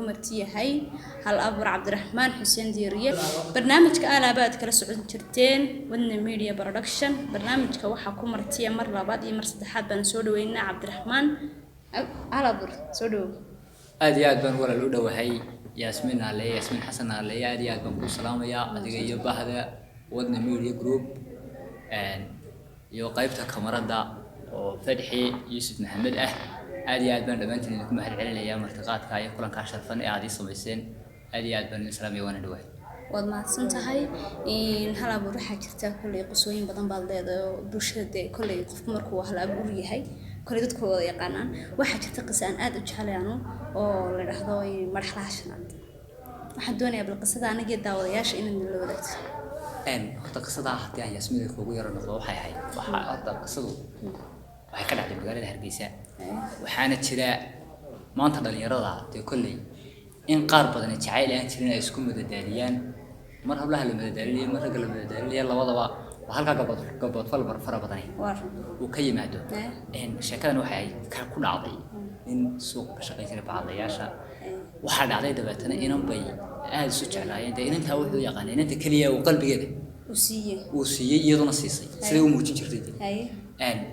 marti yahay hal abuur Cabdiraxmaan Xuseen Diiriye. Barnaamijka alaaba aad kala socon jirteen Wadna Media Production. Barnaamijka waxaa ku martiya mar labaad iyo mar saddexaad baan soo dhaweynaa Cabdiraxmaan. Hal abuur, soo dhawow. Aad iyo aad baan walaal u dhowahay, Yaasmiin Naaleeye, Yaasmiin Xasan Naaleeye. Aad iyo aad baan kuu salaamayaa adiga iyo bahda Wadna Media Group iyo qaybta kamarada oo Fadxi Yuusuf Maxamed ah. Aad iyo aad baan dhammaantiin idinku mahad celinayaa martiqaadka iyo kulankaa sharfan ee aad ii samayseen. Aad iyo aad baan idin salaamaya, waana dhowahay. Waad mahadsan tahay. Hal abuur, waxaa jirta kolley qisooyin badan baad leedahay oo bulshada dee kolley qofku markuu hal abuur yahay kolley dadku wada yaqaanaan. Waxaa jirta qisa aan aad u jeclay anu oo la dhahdo Marxalaha Shanaad. Waxaan doonayaa bal qisada aniga daawadayaasha inaad nala wadaagto. Horta qisadaa haddii aan Yaasmiin kuugu yaro noqdo, waxay ahayd, waxaa horta qisadu waxay ka dhacday magaalada Hargeysa. Waxaana jira maanta dhalinyarada dee kolley in qaar badan jacayl aan jirin ay isku madadaaliyaan. Mar hablaha la madadaalinayo, mar ragga la madadaalinaya, labadaba waa halkaa gabood gaboodfal fara badani uu ka yimaado. Sheekadan waxay ka ku dhacday nin suuqa ka shaqayn jiray bacadlayaasha. Waxaa dhacday dabeetana inan bay aada isu jeclaayeen. Dee inantaa wuxuu yaqaanay inanta keliya uu qalbigeeda uu siiyey, uu siiyey, iyaduna siisay siday u muujin jirtay dee.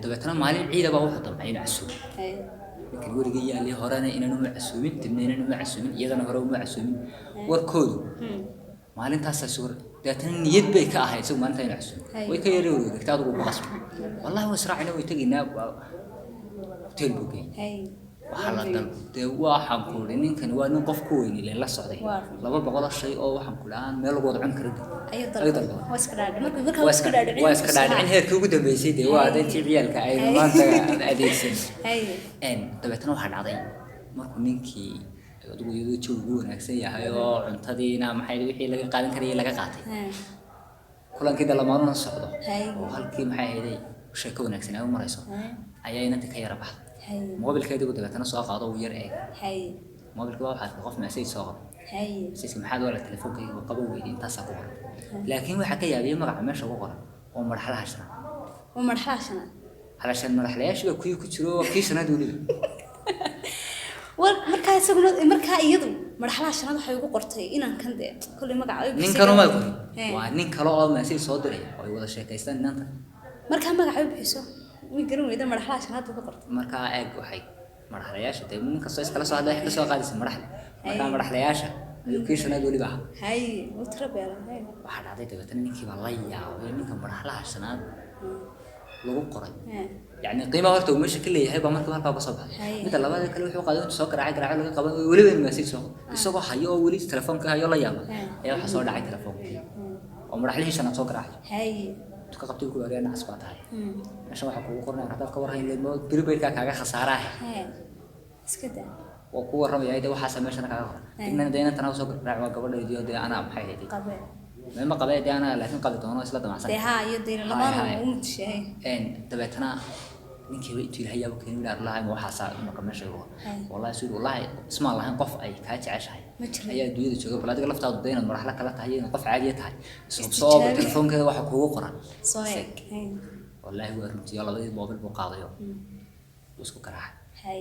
Dabeetana maalin ciidaba wuxuu damcay inuu casuumo. Ninkan weligii yaalay horena inan uma casuumin, dibna inan uma casuumin, iyadana hore uma casuumin. Warkoodu maalintaasaa suur. Dabeetana niyad bay ka ahayd isagu maalintaa inuu casuumo. Way ka yara wareegtay, adigu ku qasbay. Wallahi waa israacina, way tegaynaa, hotel buu geeyey. Waxaa la dal dee waxaan ku idhi ninkani waa nin qof ku weyn ileen la socday. 200 shay oo waxaan ku dhahaan meel lagu wada cuni karo ayuu ayuu dalbaday. Dalbaday. Waa iska dhaadhicin marka markaa waa waa iska dhaadhicin. Waa iska dhaadhicin heerkii ugu dambeysay dee, waa intii ciyaalka aynu maanta adeegsan. Dabeetana waxaa dhacday markuu ninkii adigu iyadoo jawigu wanaagsan yahay oo cuntadiina maxay wixii laga qaadan karayay laga qaatay, kulankii dalamaanuna socdo oo halkii maxay ahayday sheeko wanaagsan ay u marayso, ayaa inantii ka yara baxday. Moobilkeediibu dabeetana soo qaado, uu yar eeg. Moobilka baa waxaa arkay qof message soo qoray. Message maxaad wala telefoonkayga qabo weydi, intaasaa ku qoran. Laakiin waxaa ka yaabiyay magaca meesha ugu qoran oo marxalaha shanaad. Waa marxalaha shanaad. Halashan madaxlayaashii baa kuwii ku jiro, waa kii shanaad weliba. War markaa isaguna markaa iyadu marxalaha shanaad waxay ugu qortay inankan dee kolley magaca ay nin kale uma qorin. Waa nin kale oo message soo diray oo ay wada sheekaystaan inanta. Markaa magaca u bixiso way garan weyda, marxalaha shanaad bay ku qortay. Markaa eeg, waxay madaxlayaasha dee nin kastoo iskala soo hadlay waxay ka soo qaadaysa madaxda. Markaa madaxlayaasha ayuu kii shanaad weliba ahaa. Haye, wuu tiro beelan. Haye. Waxaa dhacday dabeetana ninkii baa la yaabay ninka madaxlaha shanaad lagu qoray. Yacni qiimaha horta uu meesha ka leeyahay baa markiiba halkaa ka soo baxay. Midda labaad kale wuxuu qaaday intuu soo garaacay garaacay laga qaban, weliba inuu message soo qoray isagoo hayo oo weli telefoonka hayo la yaaba, ayaa waxaa soo dhacay telefoonkii oo madaxlihii shanaad soo garaacay. Intuu ka qabtay ku ariya, nacas baa tahay, meeshan waxaa kugu qoranaya haddaad ka warhayn leed prepaidkaa kaaga khasaaraah. Haye, iska daa. Waa ku warramaya dee, waxaasa meeshana kaaga qoran. Dibna dee inantana soo garaac, waa gabadheedii oo dee anaa maxay ahayd qabee. Ma qabee dee anaa, laakiin qabi doono isla damacsan. Dee haa, iyo dee labaana ugu mutashahay. Dabeetana ninkiiba intuu ilahay yaaba keeni wiil arlahay, ma waxaasaa imaka meesha igu qoran? Wallahi suul, wallahi ismaan lahayn qof ay kaa jeceshahay Ma jiro. ayaa adduunyada jooga. Bal adiga laftaadu dee inaad madaxla kala tahay iyo inaad qof caadiya tahay Istijaabi. isubsooba telefoonkeeda waxa kuugu qoran. Soo eeg. Haye. Wallaahi waa runtii oo labadii moobil buu qaadayo wuu isku garaacay.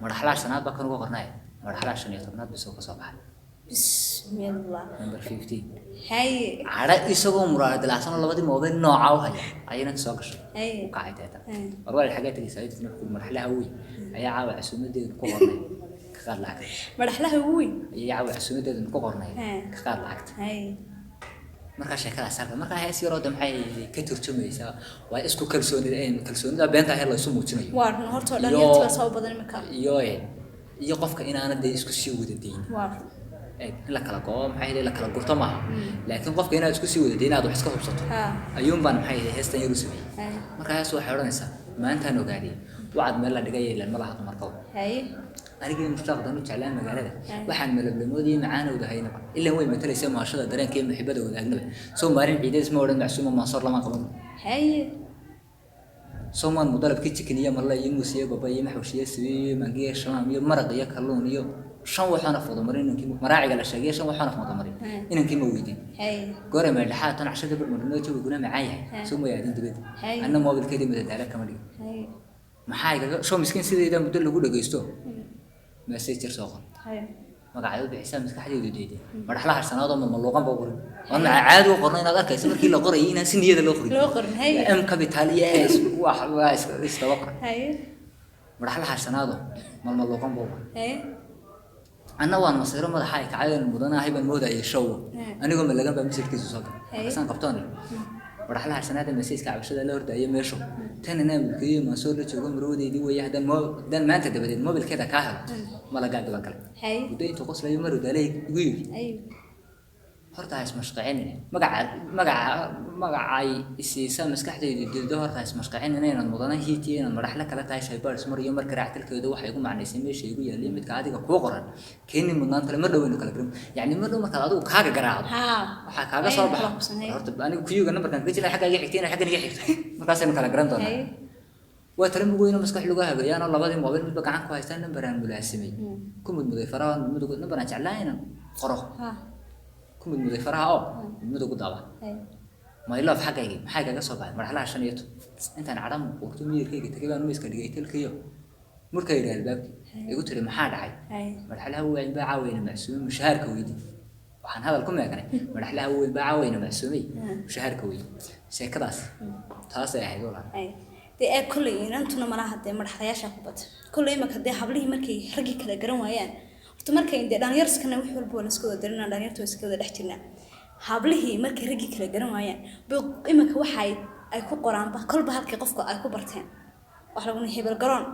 Madaxlaha shanaad baa kan ugu qornay, madaxlaha 15aad bisoo ka soo baxay. Bismillah. Number 15. Haye. Cadho isagoo muraara dilacsan oo labadii moobil noocaa u haya ayayna soo gashay. U kacay deetan. War walaal, xagee tegaysaa? Ayaduna wuxuu madaxlaha weyn ayaa caawa casuumadeedu ku qornay, ka qaad lacagta. Madaxlaha ugu weyn. Ayaa caawa casuumadeedu ku qornay, ka qaad lacagta. Markaa sheekadaas halka markaa hees yaroo de maxay ka turjumaysaa waa isku kalsoonida, kalsoonida beenta ahe la isu muujinayo. Waa run horta oo dhalinyarta baa soo badan imika. Iyo qofka inaana dee isku sii wada dayn. Waa run. Eeg, in la kala go'o maxay la kala gurto maaha, laakiin qofka inaad isku sii wada dayn, inaad wax iska hubsato ayuun baan maxay heestan yar u sameeyey. Markaa hees waxay odhanaysaa: maantaan ogaaday wacad meel la dhigay ilaan ma laha dumarkaba, anigii mushtaaqdan u jeclaa magaalada, waxaan malablamoodii macaanowda haynaba ilaan way matalaysa maashada dareenka iyo muxibada wadaagnaba. Soo maalin ciideed isma odhan macsuuma maansoor lama qaban. Soomaan mudalabkii chicken iyo malle iyo muus iyo baba iyo maxwsh iyo sabiib iyo mangiyo shamaam iyo maraq iyo kalluun iyo shan waxaan af wada marin inankii maraaciga la sheegay, shan waxaan af wada marin inankii ma weydin. Goore meeldhexaad tan cashada barmarnoo jawiguna macaan yahay, soo ma yaadin dibadda, anna moobilkeedii madadaalo kama dhigin. Maxaa igaga soo miskiin sidayda muddo lagu dhagaysto. Message soo qor. Haye. Magacay u bixisaa maskaxdaydu diiday, madaxlaha sanaadoo malmaluuqan baa qorin, waan maca caadi u qorno inaad arkayso markii la qorayay inaan si niyada loo qorin. Loo qorin, haye. M capital iyo S, wax waa isdaba qoran. Haye. Madaxlaha sanaado malmaluuqan baa qorin. Haye. Anna waan masiiro, madaxa ay kacayeen, mudanahay baan moodayay show. Anigoo malagan baa message-kiisu soo galay. Haye. Markaasaan qabtoon madaxlaha sanaada message-ka cabashada la hordayay meeshu tan inaan mulkiyo maasoo la joogo marwadeydii weeye, haddaan haddaan maanta dabadeed mobilkeeda kaa helo malagaaga baan galay. Haye. Muddo intuu qoslayo marwadaaley igu yidhi, Ayo. horta ha ismashqacinine, magaca magaca magacay isiisa maskaxdaydu diido, horta ha ismashqacinine inaad mudana hiitiyo inaad madaxle kala tahay shaybaadhis mar iyo marka raactalkeedu waxay igu macnaysay meesha igu yaallay midka adiga kuu qoran keeni mudnaanta le mar dhow waynu kala garan, yacni mar dhow markaad adigu kaaga garaacdo waxaa kaaga soo Aynu baxa kala qabsanay. Horta anigu kuyuga nambarkan kaga jira xagga iga xigtay inaad xaggan iga xigto, markaasaynu kala garan doonaa. Haye. Waa tala mugweyno maskax lagu hagayaanoo labadii moobil midba gacan ku haystaan, nambaraan mulaasimay ku mudmuday faraha, mudmudug nambaraan jeclaa inaan qoro ku mudmuday faraha oo mudmudug u daaba. Haye. My love xaggaygii maxay kaga soo baxay marxalaha 15? Intaan cadham quurto miyirkayga tagay baan miiska dhigay talkayo, markaa yidhi albaabkii igu tiri, maxaa dhacay? Haye. Madaxlaha weyn baa caaweyna macsuumay, mushaharka weydi. Waxaan hadal ku meeganay, madaxlaha weyn baa caaweyna macsuumay, mushaharka weydi. Sheekadaas taasay ahayd walaal. Haye. Dee ee kolley inantuna malaha dee madaxdayaasha ku bata kolley imaka dee hablihii markay raggii kala garan waayaan, horta markay dee dhalinyarskana wax walba waa la iska wada darinaa, dhalinyarta waa iska wada dhex jirnaa. Hablihii markay raggii kala garan waayaan bay imaka waxa ay ku qoraanba kolba halkii qofka ay ku barteen wax lagu hebel garoon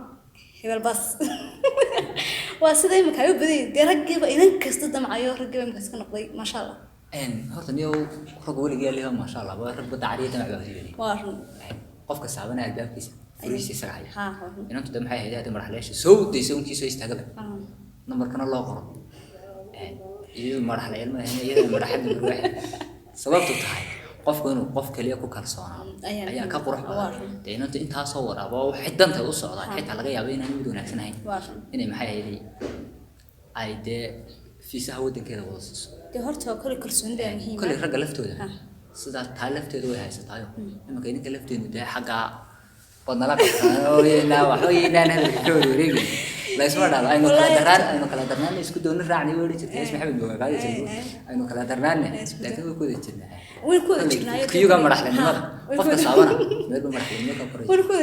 hebel bas, waa sida imaka ay u badan yihiin dee raggiiba inan kasta damcayo, raggiiba imaka iska noqday maasha Allah. Horta niyow rag weligii aliho maasha Allah waa rag badda cariya damac baa horiyeelay. Waa run. Qofka saabana albaabkiisa furihiisa isaga haya. Haa, waa run. Inantu de maxay ahayd hadda madaxlayaasha soo daysa unkii soo istaagaba nambarkana loo qoro, iyadu madaxlayaal ma ahayn, iyada madaxada marwaaxi. Sababtu tahay qofku inuu qof kaliya ku kalsoonaado ayaa ayaa ka qurux waa badan run. Dee inantu intaasoo waraaba oo waxay danta u socdaan, xitaa laga yaabo inaan mid wanaagsan ahayn Waa run. inay maxay ahayd ay dee fiisaha waddankeeda wada siiso. Dee horta kolley kalsoonida muhiim. Kolley ragga laftooda sidaa taa lafteeda way haysataayo iminka idinka lafteenu dee xaggaa wadnala qabtaan waxba yaynaan hadalka ka warwareegin, laysma dhahdo aynu kala Wallaahi darnaan, aynu kala darnaana isku dooni raacnay way odhan jirtay Isma Maxamed Boga qaadi jirtay, aynu kala darnaane, isku laakiin way ku wada jirnaa. Way ku wada jirnaayo. Kiyuga madaxlinimada way ku qofka saabana meel buu madaxlinimo ka koraysa. Way ku wada.